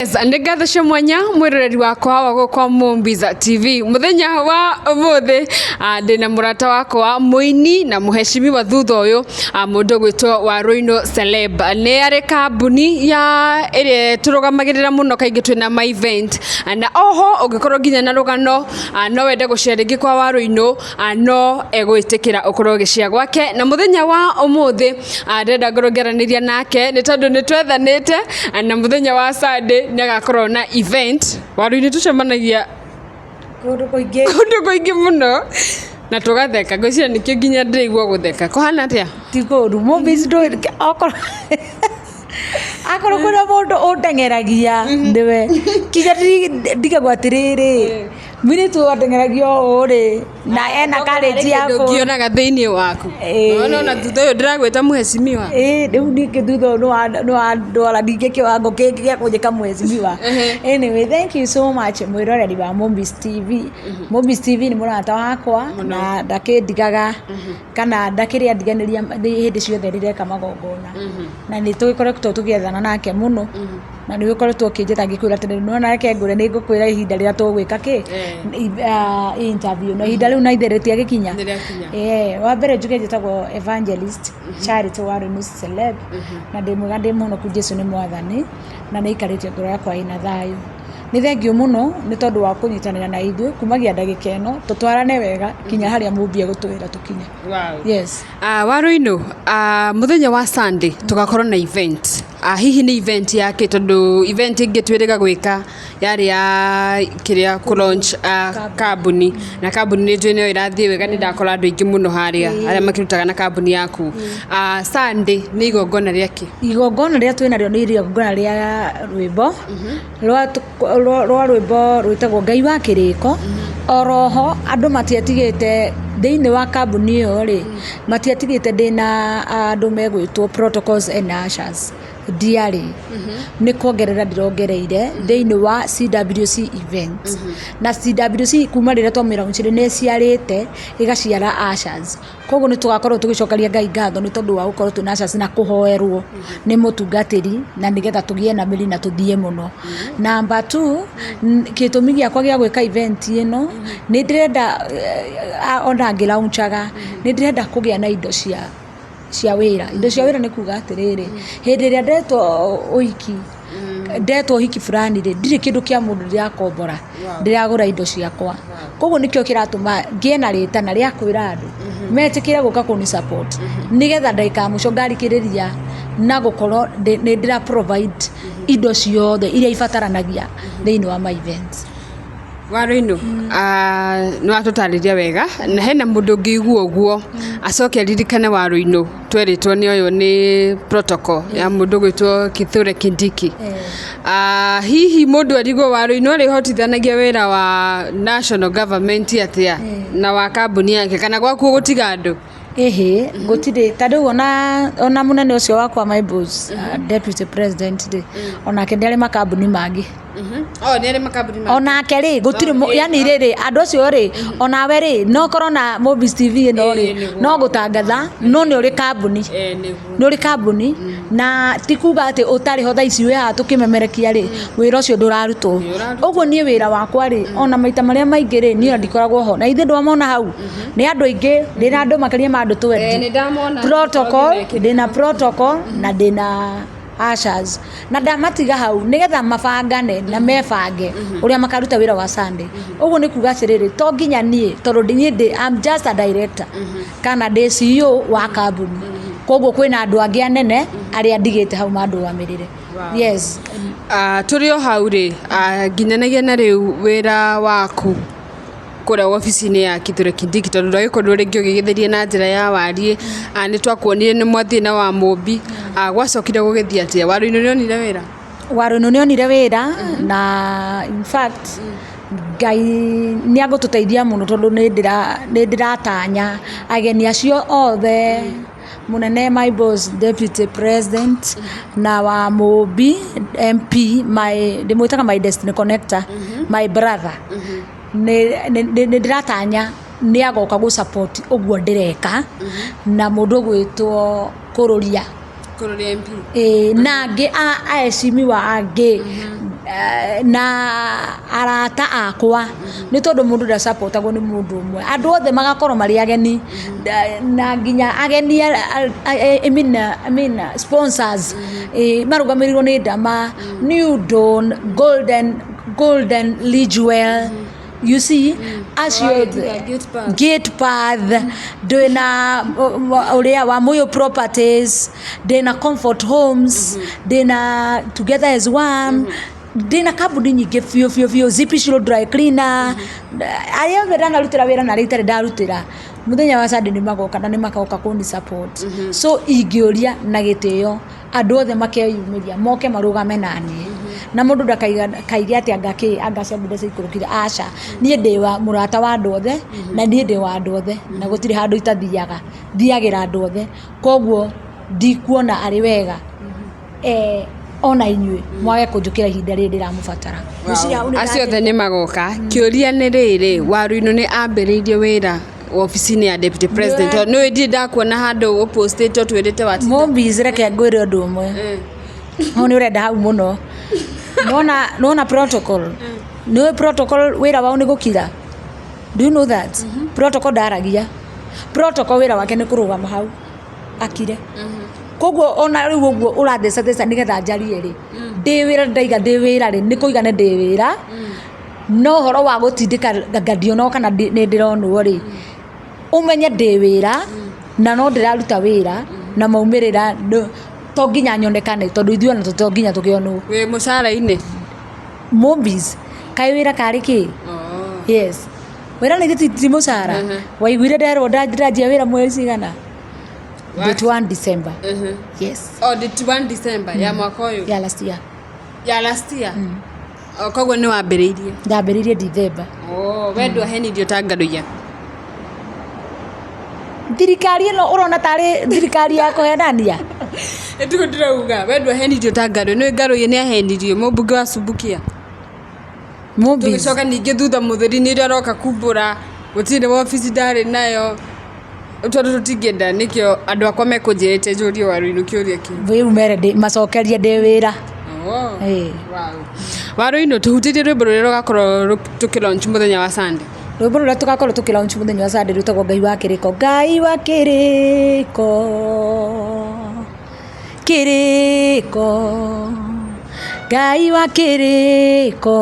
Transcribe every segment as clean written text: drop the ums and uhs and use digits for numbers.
Yes, nĩ ngatho cia mwanya mwĩroreri wakwa wa gũkwa Mumbiza TV. Mũthenya wa ũmũthĩ ndĩna mũrata wakwa, mũini na mũheshimiwa thutha ũyũ, mũndũ ũgwĩtwo Waruinũ Celeb. Nĩ arĩ kambuni ya ĩrĩa tũrũgamagĩrĩra mũno kaingĩ twĩna ma event, na oho ũngĩkorwo nginya na rũgano, no wende gũshare rĩngĩ kwa Waruinũ, no egwĩtĩkĩra ũkorwo ũgĩshare gwake. Na mũthenya wa ũmũthĩ, ndĩrenda ngorwo ngĩaranĩria nake nĩ tondũ nĩ twethanĩte, na mũthenya wa Sunday nĩ agakorwo na event. Waruinũ, tũcemanagia kũndũ kũingĩ. Kũndũ kũingĩ mũno na tũgatheka. Ngwĩciria nĩkĩo nginya ndĩraigua gũtheka. Kũhana atĩa? Ti kũũru. Movies ndũ okorwo akorwo kwĩna mũndũ ũndeng'eragia nĩwe, kinya ndigagwo atĩrĩrĩ, mũirĩtu ũndeng'eragia ũũ rĩ, na ena courage ya kĩndũ ngionaga thĩinĩ waku. Ĩĩ. Nona thutha ũyũ ndĩragwĩta mũheshimiwa. Ĩĩ, rĩu ningĩ thutha ũyũ nĩwandwara ningĩ kĩwango kĩngĩ gĩa kũnjĩka mheshimiwa. Anyway, thank you so much, mwĩroreri wa Mombis TV. Mombis TV nĩ mũrata wakwa na ndakĩndigaga kana ndakĩrĩ andiganĩria hĩndĩ ciothe rĩreka magongona, na nĩ tũgĩkoretwo tũgĩethana nake mũno, na nĩ ũgĩkoretwo ũkĩnjĩta ngĩkwĩra atĩrĩrĩ, nĩwona, reke ngwĩre, nĩ ngũkwĩra ihinda rĩrĩa tũgwĩka kĩ interview, na ihinda rĩu na ithe rĩtiagĩkinya. Nĩrĩakinya. Wa mbere njuge njĩtagwo Evangelist Charity Waruinũ Celeb, na ndĩ mwega, ndĩ mũhonoku, Jesu nĩ mwathani na nĩ aikarĩtie ngoro yakwa ĩna thayũ. Nĩ thengiũ mũno nĩ tondũ wa kũnyitanĩra na ithuĩ kumagia ndagĩka ĩno, tũtwarane wega kinya harĩa mũmbia gũtwĩra tũkinye. Yes. Waruinũ, mũthenya wa Sunday tũgakorwo na event. Hihi nĩ event yake? Tondũ event ĩngĩ twĩrĩga gwĩka yarĩ ya kĩrĩa kũ launch kambuni, na kambuni nĩ njũĩ nĩyo ĩrathiĩ wega, nĩ ndakora andũ aingĩ mũno harĩa arĩa makĩrutaga na kambuni yaku. Sunday nĩ igongona rĩa kĩ? Igongona rĩrĩa twĩ narĩo nĩ igongona rĩa rwĩmbo rwa rwĩmbo rwĩtagwo Ngai wa Kĩrĩko. Oroho andũ matiatigĩte thĩinĩ wa kambuni ĩyo rĩ, matiatigĩte ndĩna andũ megwĩtwo protocols and ushers, ndiarĩ nĩ kuongerera ndĩrongereire thĩinĩ wa CWC Events, na CWC kuma rĩrĩa twamĩlaunchire nĩ ĩciarĩte ĩgaciara ushers. Koguo nĩ tũgakorwo tũgĩcokeria Ngai ngatho nĩ tondũ wa gũkorwo twĩna ushers na kũhoerwo nĩ mũtungatĩri, na nĩgetha tũgĩe na mĩri na tũthiĩ mũno. Number two, gĩtũmi gĩakwa gĩa gwĩka event ĩno, nĩ ndĩrenda ona ngĩlaunchaga nĩ ndĩrenda kũgĩa na indo cia wĩra. Indo cia wĩra nĩ kuga atĩrĩrĩ, hĩndĩ ĩrĩa ndetwo ũhiki, ndetwo ũhiki fulani rĩ, ndirĩ kĩndũ kĩa mũndũ ndĩrakombora, ndĩragũra indo ciakwa. Koguo nĩkĩo kĩratũma ngĩe na rĩtana rĩa kwĩra andũ metĩkĩre gũka kũni support, nĩgetha ndagĩka ya mũico ngarikĩrĩria na gũkorwo nĩ ndĩra provide indo ciothe iria ibataranagia thĩinĩ wa my events. Waruinũ, nĩ watũtarĩria wega, na hena mũndũ ũngĩigua ũguo acoke aririkane Waruinũ twerĩtwo nĩ ũyũ nĩ protocol ya mũndũ ũgwĩtwo Kithure Kindiki. Hihi mũndũ arigwo Waruinũ arĩhotithanagia wĩra wa national government atĩa na wa kambuni yake, kana gwaku gũtiga andũ? Ĩhĩ, gũtirĩ. Ta rĩu ona mũnene ũcio wakwa, my boss, deputy president rĩ, onake nĩ arĩ makambuni mangĩ. Oh, nĩ arĩ makambuni mangĩ. Onake rĩ, gũtirĩ yani rĩrĩ, andũ acio rĩ, onawe rĩ, no korwo na Mobis TV ĩno rĩ, no gũtangatha, no nĩ ũrĩ kambuni. Nĩguo. Nĩ ũrĩ kambuni, na ti kuga atĩ ũtarĩ ho thaa ici wĩ haha tũkĩmemerekia rĩ, wĩra ũcio ndũrarutwo. Ũguo niĩ wĩra wakwa rĩ, ona maita marĩa maingĩ rĩ, niĩ ona ndikoragwo ho, na ithuĩ ndwamona hau nĩ andũ aingĩ, ndĩna andũ makĩria ma andũ 20. Nĩ ndamona. Protocol, ndĩna protocol na ndĩna ushers, na ndamatiga hau nĩgetha mabangane na mebange ũrĩa makaruta wĩra wa Sunday. Ũguo nĩ kuga atĩrĩrĩ, to nginya niĩ, tondũ niĩ ndĩ, I'm just a director kana ndĩ CEO wa kambuni, koguo kwĩna andũ angĩ anene arĩa ndigĩte hau mandũgamĩrĩre. Yes. Tũrĩ o hau rĩ, nginyanagia na rĩu wĩra waku kũrĩa wabici-inĩ ya Kithure Kindiki, tondũ ndwagĩkorirwo rĩngĩ ũgĩgĩtheria na njĩra ya wariĩ, nĩ twakuonire nĩ mwathiĩ na wa Mũmbi, gwacokire gũgĩthiĩ atĩa? Waruinũ nĩ onire wĩra? Waruinũ nĩ onire wĩra, na in fact Ngai nĩ agũtũteithia mũno, tondũ nĩ ndĩratanya ageni acio othe, mũnene, my boss, deputy president, na wa Mũmbi MP, my, ndĩmwĩtaga my destiny connector, my brother, nĩ ndĩratanya nĩ agoka gũ support ũguo ndĩreka, na mũndũ ũgwĩtwo Kũrũria. Kũrũria MP. Ĩĩ, na angĩ aheshimiwa angĩ. Na arata akwa, nĩ tondũ mũndũ ndasapotagwo nĩ mũndũ ũmwe, andũ othe magakorwo marĩ ageni, na nginya ageni I mean, sponsors marũgamĩrĩirwo nĩ Dama, New Dawn, Golden Ridgewell, you see, acio Wagĩtiga Gate Path. Gate Path, ndĩna ũrĩa wa Moyo Properties, ndĩna Comfort Homes, ndĩna Together as One, ndĩna kambuni nyingĩ biũ biũ biũ, Zippy Shiro Dry Cleaner, arĩa othe ndanarutĩra wĩra na arĩa itarĩ ndarutĩra, mũthenya wa Sunday nĩ magoka na nĩ magoka kũni support. So ingĩũria na gĩtĩo andũ othe makeyumĩria moke marũgame naniĩ, na mũndũ ndakaige atĩ anga kĩ anga ciambire ciikũrũkire. Aca, niĩ ndĩ wa mũrata wa andũ othe, na niĩ ndĩ wa andũ othe, na gũtirĩ handũ itathiaga, thiagĩra andũ othe. Koguo ndikuona arĩ wega ona inyuĩ mwage kũnjũkĩra ihinda rĩrĩ ndĩramũbatara. Ngwĩciria hau nĩ Acio othe nĩ magoka. Kĩũria nĩ rĩrĩ, Waruinũ nĩ ambĩrĩirie wĩra wabici-inĩ ya deputy president? Tondũ nĩ ndirĩ ndakuona handũ ũpostĩte ũtwĩrĩte watinda. Mombis, reke ngwĩre ũndũ ũmwe. Hau nĩ ũrenda hau mũno. Nona protocol, nĩ protocol wĩra wao nĩ gũkira. Do you know that protocol ndaragia? Protocol wĩra wake nĩ kũrũgama hau akire. Koguo ona rĩu ũguo ũrathecatheca nĩgetha njarie rĩ, ndĩ wĩra, ndaiga ndĩ wĩra rĩ, nĩ kũiga nĩ ndĩ wĩra. No ũhoro wa gũtindĩka anga ndionwo kana nĩ ndĩronwo rĩ, ũmenye ndĩ wĩra na no ndĩraruta wĩra, na maumĩrĩra to nginya nyonekane, tondũ ithuĩ ona to nginya tũkĩonwo. Wĩ mũcara-inĩ? Mombis, kaĩ wĩra karĩ kĩ? Yes, wĩra nĩ ti mũcara. Waiguire nderwo ndanjia wĩra mweri cigana? Date 1 December. Yes. Oh, date 1 December ya mwaka ũyũ? Ya last year. Ya last year. Oh, koguo nĩ wambĩrĩirie? Ndambĩrĩirie December. Oh, we ndwahenirio ta Ngaruiya? Thirikari ĩno ũrona tarĩ thirikari ya kũhenania? Ĩtiguo ndĩrauga, we ndwahenirio ta Ngaruiya. Nĩ Ngaruiya nĩ ahenirio, mũmbunge wa Subukia. Mombis. Tũgĩcoka ningĩ thutha mũtheri nĩ aroka kumbũra gũtirĩ wabici ndarĩ nayo, tondũ tũtingĩenda nĩkĩo andũ akwa mekũnjĩrĩte njũrie Waruinũ kĩũria kĩu. Rĩu mere macokerie ndĩ wĩra. Oh. Ĩĩ. Wow. Waruinũ, tũhutĩtie rwĩmbo rũrĩa rũgakorwo tũkĩlaunch mũthenya wa Sunday. Rwĩmbo rũrĩa tũgakorwo tũkĩlaunch mũthenya wa Sunday rwĩtagwo Ngai wa Kĩrĩko. Ngai wa Kĩrĩko, Kĩrĩko, Ngai wa Kĩrĩko,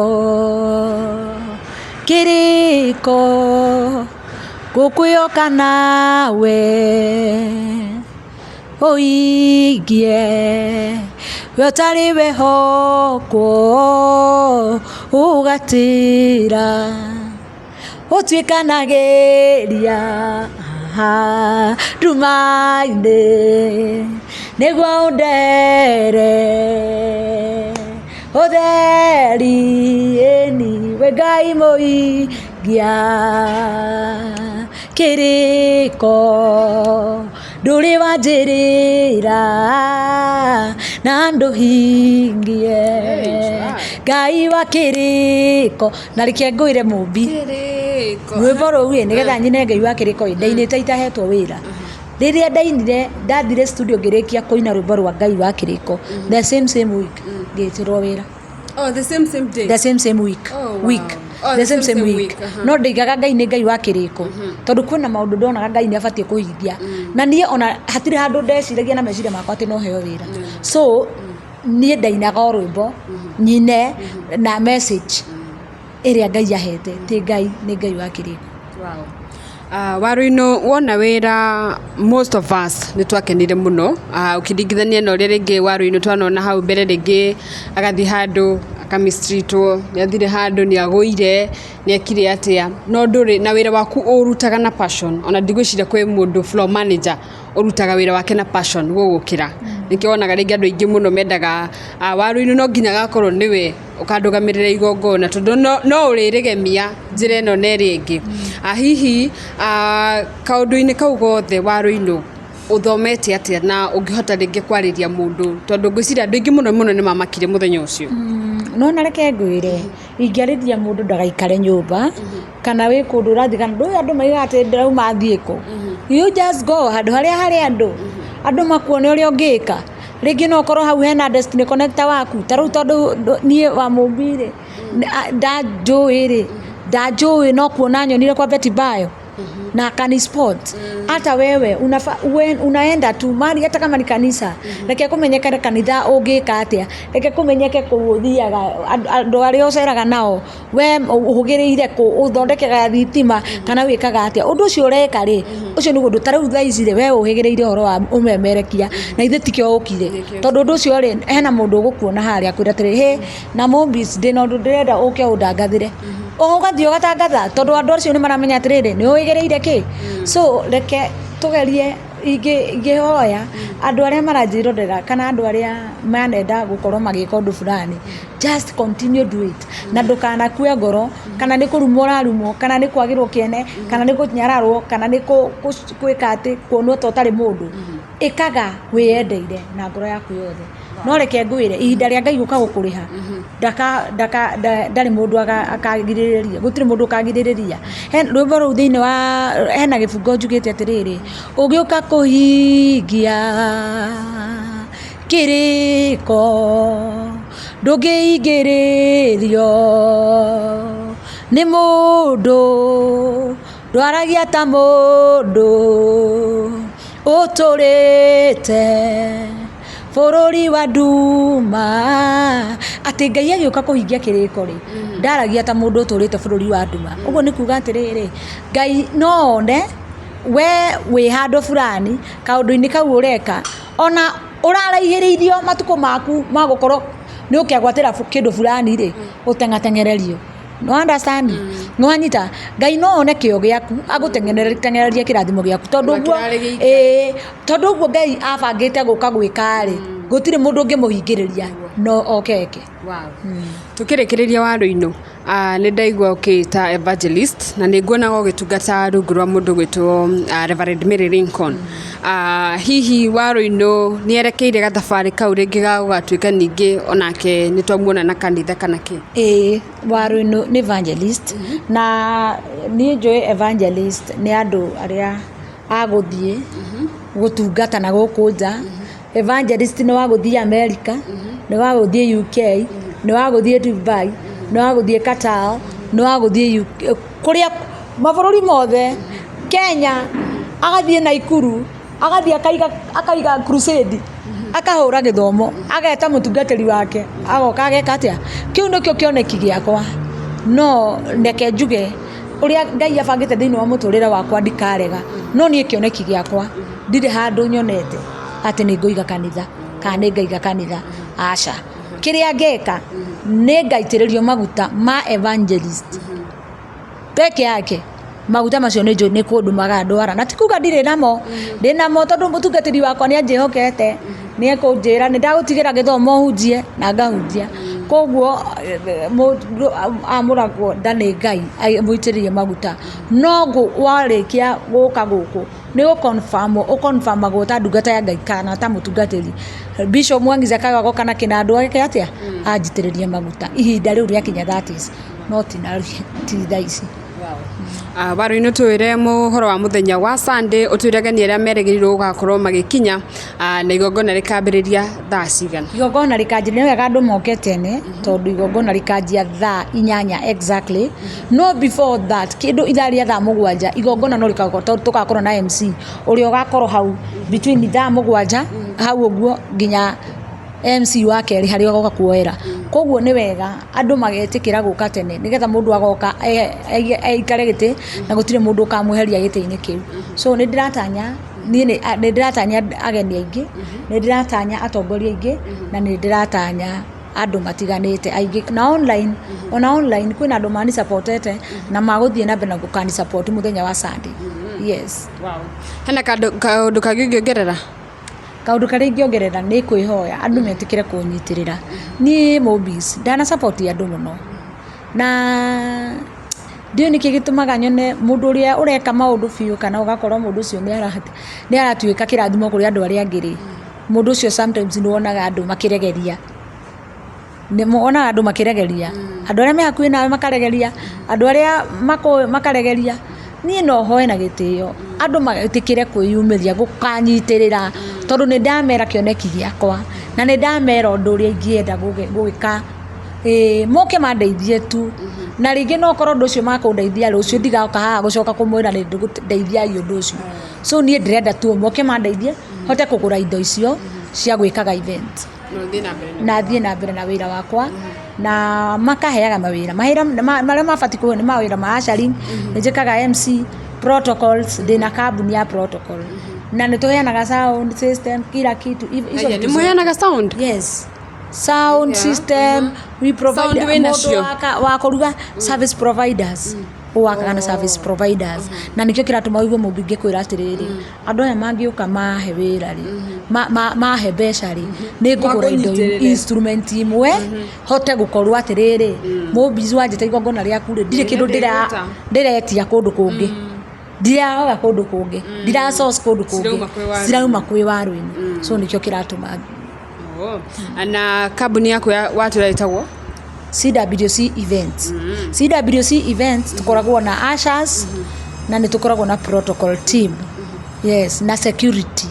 Kĩrĩko, ngũkwĩhoka nawe ũingie, we ũtarĩ wehokwo ũgatĩra ũtuĩkanagĩria nduma-inĩ nĩguo ũndere ũtheri. Ĩni we Ngai mũingia kĩrĩko, ndũrĩ wanjĩrĩra na ndũhingie, Ngai wa Kĩrĩko. Na reke ngwĩre Mũmbi, Kĩrĩko. Rwĩmbo rũu ĩ, nĩgetha nyine Ngai wa Kĩrĩko ĩ, ndainĩte itahetwo wĩra. Rĩrĩa ndainire, ndathire studio ngĩrĩkia kũina rwĩmbo rwa Ngai wa Kĩrĩko, the same same week ngĩtĩrwo wĩra. Oh, the same same day. The same same week. Oh, wow. Week. Oh, the same same week. Week. No ndaigaga Ngai nĩ Ngai wa Kĩrĩko, tondũ kwĩna maũndũ ndonaga Ngai nĩ abatiĩ kũhingia, na niĩ ona hatirĩ handũ ndeciragia na meciria makwa atĩ no heo wĩra. So niĩ ndainaga o rwĩmbo nyine na message ĩrĩa Ngai ahete ti Ngai nĩ Ngai wa Kĩrĩko. Wow. Waruinũ, wona wĩra, most of us nĩ twakenire mũno, ũkĩringithania na ũrĩa rĩngĩ Waruinũ twanona hau mbere, rĩngĩ agathiĩ handũ akamistreatwo, nĩ athire handũ nĩ agũire, nĩ ekire atĩa, no ndũrĩ na wĩra waku ũrutaga na passion. Ona ndigwĩciria kwĩ mũndũ floor manager ũrutaga wĩra wake na passion gũgũkĩra. Nĩkĩo wonaga rĩngĩ andũ aingĩ mũno mendaga Waruinũ no nginya agakorwo nĩwe ũkandũgamĩrĩra igongona, tondũ no ũrĩrĩgemia njĩra ĩno na ĩrĩa ĩngĩ. Hihi kaũndũ-inĩ kau gothe, Waruinũ, ũthomete atĩa na ũngĩhota rĩngĩ kwarĩria mũndũ, tondũ ngwĩciria andũ aingĩ mũno mũno nĩ mamakire mũthenya ũcio? Nona reke ngwĩre, ingĩarĩria mũndũ ndagaikare nyũmba kana wĩ kũndũ ũrathiĩ, kana ndũĩ andũ maigaga atĩ ndĩrauma thiĩ kũ. You just go handũ harĩa harĩ andũ, andũ makuone ũrĩa ũngĩka. Rĩngĩ no ũkorwo hau hena destiny connector waku. Ta rĩu tondũ niĩ wa Mũmbi rĩ, ndanjũĩ rĩ, ndanjũĩ no kuona nyonire kwa Betty Bayo na akani spot. Hata wewe unaenda tu mali hata kama ni kanisa. Reke kũmenyekane kanitha ũngĩka atĩa, reke kũmenyeke kũu ũthiaga, andũ arĩa ũceraga nao, we ũhũgĩrĩire kũ, ũthondekaga thitima kana wĩkaga atĩa. Ũndũ ũcio ũreka rĩ, ũcio nĩguo ũndũ. Ta rĩu thaa ici rĩ, we ũhĩgĩrĩire ũhoro wa ũmemerekia na ithuĩ tikĩo ũkire. Tondũ ũndũ ũcio rĩ, hena mũndũ ũgũkuona harĩa akwĩre atĩrĩ, hĩ na Mũmbis ndĩna ũndũ ndĩrenda ũke ũndangathĩre. Ũgathiĩ ũgatangatha tondũ andũ acio nĩ maramenya atĩrĩrĩ, nĩ ũhĩgĩrĩire kĩ. So reke tũgerie, ingĩhoya andũ arĩa maranjĩrorera kana andũ arĩa manenda gũkorwo magĩka ũndũ fulani, just continue do it na ndũkanakue ngoro, kana nĩ kũrumwo ũrarumwo, kana nĩ kwagĩrwo kĩene, kana nĩ kũnyararwo, kana nĩ gwĩka atĩ kuonwo ta ũtarĩ mũndũ. Ĩkaga wĩyendeire na ngoro yaku yothe. No reke ngwĩre, ihinda rĩa Ngai gũka gũkũrĩha, ndarĩ mũndũ akagirĩrĩria, gũtirĩ mũndũ ũkagirĩrĩria. He rwĩmbo rũu thĩinĩ wa, hena gĩbungo njugĩte atĩrĩrĩ, ũgĩũka kũhingia kĩrĩko, ndũngĩingĩrĩrio nĩ mũndũ, ndwaragia ta mũndũ ũtũrĩte bũrũri wa nduma. Atĩ Ngai agĩũka kũhingia kĩrĩko rĩ, ndaragia ta mũndũ ũtũrĩte bũrũri wa nduma. Ũguo nĩ kuga atĩrĩrĩ, Ngai no one we wĩ handũ fulani kaũndũ-inĩ kau ũreka, ona ũraraihĩrĩirio matukũ maku ma gũkorwo nĩ ũkegwatĩra kĩndũ fulani rĩ, ũteng'ateng'ererio. Nĩ understand? Nĩ wanyita? Ngai no one kĩo gĩaku agũteng'ererie kĩrathimo gĩaku, tondũ ũguo ĩĩ, tondũ ũguo Ngai abangĩte gũka gwĩka rĩ, gũtirĩ mũndũ ũngĩmũhingĩrĩria no oke eke. Tũkĩrĩkĩrĩria Waruinũ, nĩ ndaigua ũkĩĩta evangelist na nĩ nguonaga ũgĩtungata rungu rwa mũndũ ũgwĩtwo Reverend Mary Lincoln. Hihi Waruinũ nĩ erekeire gathabarĩ kau rĩngĩ ga gũgatuĩka ningĩ onake nĩ twamuona na kanitha kana kĩ? Ĩĩ, Waruinũ nĩ evangelist na niĩ njũĩ evangelist nĩ andũ arĩa a gũthiĩ gũtungata na gũkũ nja. Evangelist nĩ wa gũthiĩ America, nĩ wa gũthiĩ UK, nĩ wa gũthiĩ Dubai, nĩ wa gũthiĩ Qatar, nĩ wa gũthiĩ kũrĩa mabũrũri mothe, Kenya, agathiĩ Naikuru, agathiĩ akaiga crusade, akahũra gĩthomo, ageta mũtungatĩri wake, agoka ageka atĩa. Kĩu nĩkĩo kĩoneki gĩakwa. No reke njuge ũrĩa Ngai abangĩte thĩinĩ wa mũtũrĩre wakwa ndikarega, no niĩ kĩoneki gĩakwa ndirĩ handũ nyonete atĩ nĩ ngũiga kanitha kana nĩ ngaiga kanitha, aca. Kĩrĩa ngeka nĩ ngaitĩrĩrio maguta ma evangelist peke yake. Maguta macio nĩ njũĩ nĩ kũndũ magandwara, na ti kuga ndirĩ namo, ndĩ namo tondũ mũtungatĩri wakwa nĩ anjĩhokete, nĩ ekũnjĩra nĩ ndagũtigĩra gĩthomo hunjie na ngahunjia. Koguo mũndũ amũragwo nda nĩ Ngai amũitĩrĩrie maguta. No warĩkia gũka gũkũ nĩ gũ confirm ũ confirm agwo ta ndungata ya Ngai kana ta mũtungatĩri. Bishop Mwangi Zakayo agoka na kĩnandũ agĩke atĩa, anjitĩrĩrie maguta ihinda rĩu rĩakinya, that is no ti thaa ici. Waruinũ, twĩre mũhoro wa mũthenya wa Sunday, ũtwĩre ageni arĩa merĩgĩrĩirwo gũgakorwo magĩkinya, na igongona rĩkambĩrĩria thaa cigana? Igongona rĩkanjia, nĩ wega andũ moke tene tondũ igongona rĩkanjia thaa 8 exactly. No before that, kĩndũ ithaa rĩa thaa 7 igongona no rĩgakorwo, tondũ tũgakorwo na MC ũrĩa ũgakorwo hau between thaa 7 hau ũguo nginya MC wa kerĩ harĩa ũgoka kuoera. Koguo nĩ wega andũ magetĩkĩra gũka tene nĩgetha mũndũ agoka aikare gĩtĩ na gũtirĩ mũndũ ũkamweheria gĩtĩ-inĩ kĩu. So nĩ ndĩratanya, niĩ nĩ ndĩratanya ageni aingĩ, nĩ ndĩratanya atongoria aingĩ, na nĩ ndĩratanya andũ matiganĩte aingĩ na online, ona online kwĩna andũ mani supportete na magũthiĩ na mbere na gũkani support mũthenya wa Sunday. Yes. Hena kaũndũ kangĩ ũngĩongerera? Kaũndũ karĩa ingĩongerera nĩ kwĩhoya andũ metĩkĩre kũnyitĩrĩra. Niĩ Mũmbis ndana support andũ mũno, na ndiũĩ nĩkĩ gĩtũmaga nyone mũndũ ũrĩa ũreka maũndũ biũ kana ũgakora mũndũ ũcio nĩ aratuĩka kĩrathimo kũrĩ andũ arĩa angĩ rĩ, mũndũ ũcio sometimes nĩ wonaga andũ makĩregeria, nĩ wonaga andũ makĩregeria, andũ arĩa me hakuhĩ nawe makaregeria, andũ arĩa makũĩ makaregeria. Niĩ no hoe na gĩtĩo andũ metĩkĩre kwĩyumĩria gũkanyitĩrĩra, Tondũ nĩ ndamera kĩoneki gĩakwa na nĩ ndamera ũndũ ũrĩa ingĩenda gwĩka. Ĩĩ, moke mandeithie tu, na rĩngĩ no korwo ũndũ ũcio makũndeithia, rũciũ ndigoka haha gũcoka kũmwĩra nĩ ndeithiai ũndũ ũcio. So niĩ ndĩrenda tu moke mandeithie hote kũgũra indo icio cia gwĩkaga event. Na ũthiĩ na mbere na Na thiĩ na mbere na wĩra wakwa, na makaheaga mawĩra marĩa mabatiĩ kũhe nĩ mawĩra ma ushering, nĩ njĩkaga MC, protocols, ndĩna kambuni ya protocol na nĩ tũheanaga sound system, kila kitu. Icio Aya, vitu nĩ zote. mũheanaga sound? Yes, sound system we provide. Sound wĩ Mũndũ nacio? wa kũruga, service providers, wakaga na service providers, na nĩkĩo kĩratũma ũigue mũndũ ingĩkwĩra atĩrĩrĩ, andũ aya mangĩũka mahe wĩra rĩ, mahe mbeca rĩ, nĩ ngũgũra indo, Makũnyitĩrĩre. instrument imwe, hote gũkorwo atĩrĩrĩ, mũmbici wanjĩta igongona rĩaku rĩ, ndirĩ kĩndũ ndĩgũta. ndĩretia kũndũ kũngĩ, ndiraroga kũndũ kũngĩ, ndira source kũndũ kũngĩ. Cirauma kwĩ Waru-inĩ. Cirauma kwĩ Waru-inĩ, so nĩkĩo kĩratũma. Oh. Na kambuni yaku ya watwĩra ĩtagwo? CWC Events. CWC Events, tukoragwo na ushers na nĩ tũkoragwo na protocol team, yes, na security,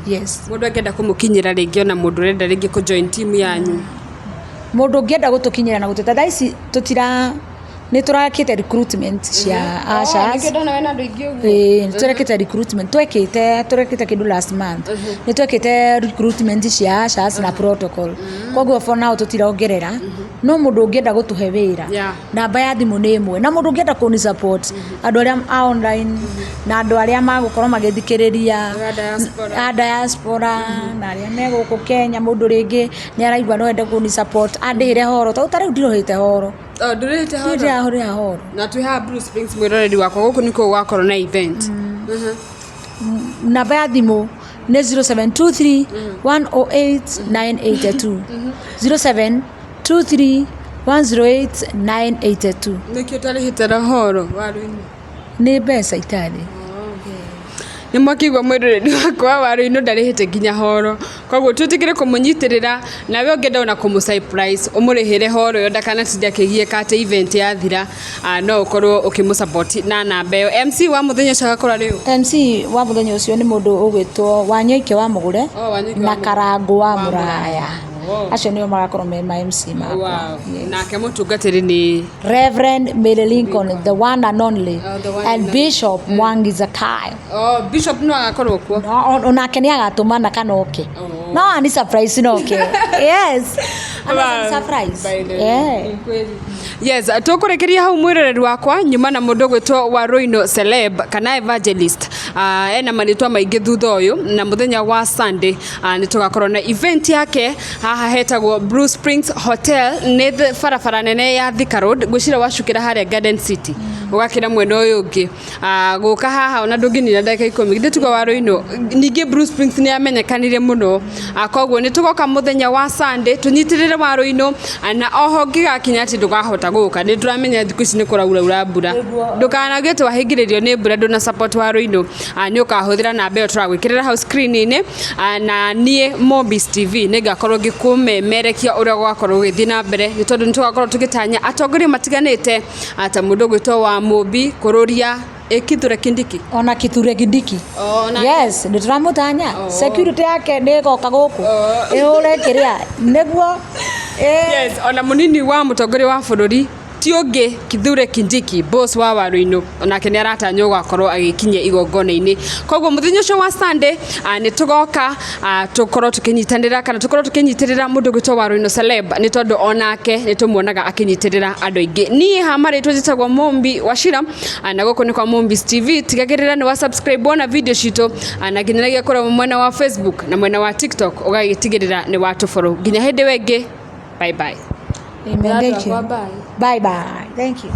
yes. Mũndũ angĩenda kũmũkinyĩra rĩngĩ, ona mũndũ ũrenda rĩngĩ kũ join team yanyu? Mũndũ ũngĩenda gũtũkinyĩra na gũtũta, thaa ici tũtira, nĩ tũrakĩte recruitment cia ushers. Ndona wena andũ aingĩ ũguo. Ĩĩ, nĩ tũrekĩte recruitment, twekĩte, tũrekĩte kĩndũ last month, nĩ twekĩte recruitment cia ushers na protocol, koguo for now tũtirongerera, no mũndũ ũngĩenda gũtũhe wĩra, namba ya thimũ nĩ ĩmwe, na mũndũ ũngĩenda kũni support, andũ arĩa a online na andũ arĩa magũkorwo magĩthikĩrĩria A diaspora. A diaspora na arĩa me gũkũ Kenya, mũndũ rĩngĩ nĩ araigua no ende kũni support, andĩhĩre horo, tondũ ta rĩu ndirũhĩte horo. Oh, ndũrĩhĩte horo? Ndirahũrĩra horo. Na twĩ haha Blue Springs, mwĩroreri wakwa, gũkũ nĩkuo gwakorwo na event. Namba ya thimũ nĩ 0723 108 982, 0723 108 982. Nĩkĩo ũtarĩhĩte horo, Waru-inĩ? Nĩ mbeca itarĩ. Nĩ mwakĩigua, mwĩroreri wakwa, Waru-inĩ ndarĩhĩte nginya horo, koguo twĩtĩkĩre kũmũnyitĩrĩra. Nawe ũngĩenda ona kũmũ surprise, ũmũrĩhĩre horo ĩyo ndakanatinda akĩgiĩka atĩ event yathira, no ũkorwo ũkĩmũ support na namba ĩyo. MC wa mũthenya ũcio agakorwo rĩu? MC wa mũthenya ũcio nĩ mũndũ ũgwĩtwo Wanyoike wa Mũgũre Oh, Wanyoike na wa Mũgũre. Karangũ wa Wa Mũraya. Oh. Acio nĩo magakorwo me ma MC makwa. Wow. Nake mũtungatĩri nĩ? Reverend Mary Lincoln, the one and only, Oh, the one and and only. Bishop Mwangi Zakayo. Oh, Bishop no agakorwo kuo? No, onake nĩ agatũmana kana oke. Oh. No ani surprise no oke. Yes. Ana surprise. By the way, Yeah. ni kweli. Yes, tũkũrĩkĩria hau, mwĩroreri wakwa, nyuma na mũndũ ũgwĩtwo Waruino celeb kana evangelist, ena marĩtwa maingĩ thutha ũyũ, na mũthenya wa Sunday nĩ tũgakorwo na event yake haha hetagwo Blue Springs Hotel, nĩ barabara nene ya Thika Road, ngwĩciria wacukĩra harĩa Garden City ũgakĩra mwena ũyũ ũngĩ, gũka haha ona ndũngĩnina ndagĩka 10, githĩ tuga Waruino? Ningĩ Blue Springs nĩ yamenyekanire mũno, koguo nĩ tũgoka mũthenya wa Sunday tũnyitĩrĩre Waruino, na oho ngĩgakinya atĩ ndũkahota gũka, nĩ tũramenya thikũ ici nĩ kũrauraura mbura, ndũkanauge atĩ wahingĩrĩrio nĩ mbura ndũna support Waruino, nĩ ũkahũthĩra namba ĩyo tũragwĩkĩrĩra hau screen-inĩ, na niĩ Mobis TV nĩ ngakorwo ngĩkũmemerekia ũrĩa gũgakorwo gũgĩthiĩ na mbere, nĩ tondũ nĩ tũgakorwo tũgĩtanya atongoria matiganĩte, ta mũndũ ũgwĩtwo wa Mũmbi Kũrũria, ĩ Kithure Kindiki. Ona Kithure Kindiki. Oh, Yes, nĩ tũramũtanya. Security yake nĩ ĩgoka gũkũ. Ĩhũre kĩrĩa nĩguo. Yes, ona mũnini wa mũtongoria wa bũrũri ti ũngĩ Kithure Kindiki, boss wa Waruinũ, onake nĩ aratanywo gũgakorwo agĩkinyia igongona-inĩ. Koguo mũthenya ũcio wa Sunday, nĩ tũgoka, tũkorwo tũkĩnyitanĩra kana tũkorwo tũkĩnyitĩrĩra mũndũ ũgwĩtwo Waruinũ celeb, nĩ tondũ onake nĩ tũmuonaga akĩnyitĩrĩra andũ aingĩ. Niĩ ha marĩtwa njĩtagwo Mumbi Wachira, na gũkũ nĩ kwa Mumbis TV. Tigagĩrĩra nĩ wa subscribe wona video citũ, na nginyagia kũrĩa mwena wa Facebook na mwena wa TikTok ũgagĩtigĩrĩra nĩ watũfollow. Nginya hĩndĩ ĩyo ĩngĩ, bye bye. Amen. Thank you. Bye. Bye bye. Thank you.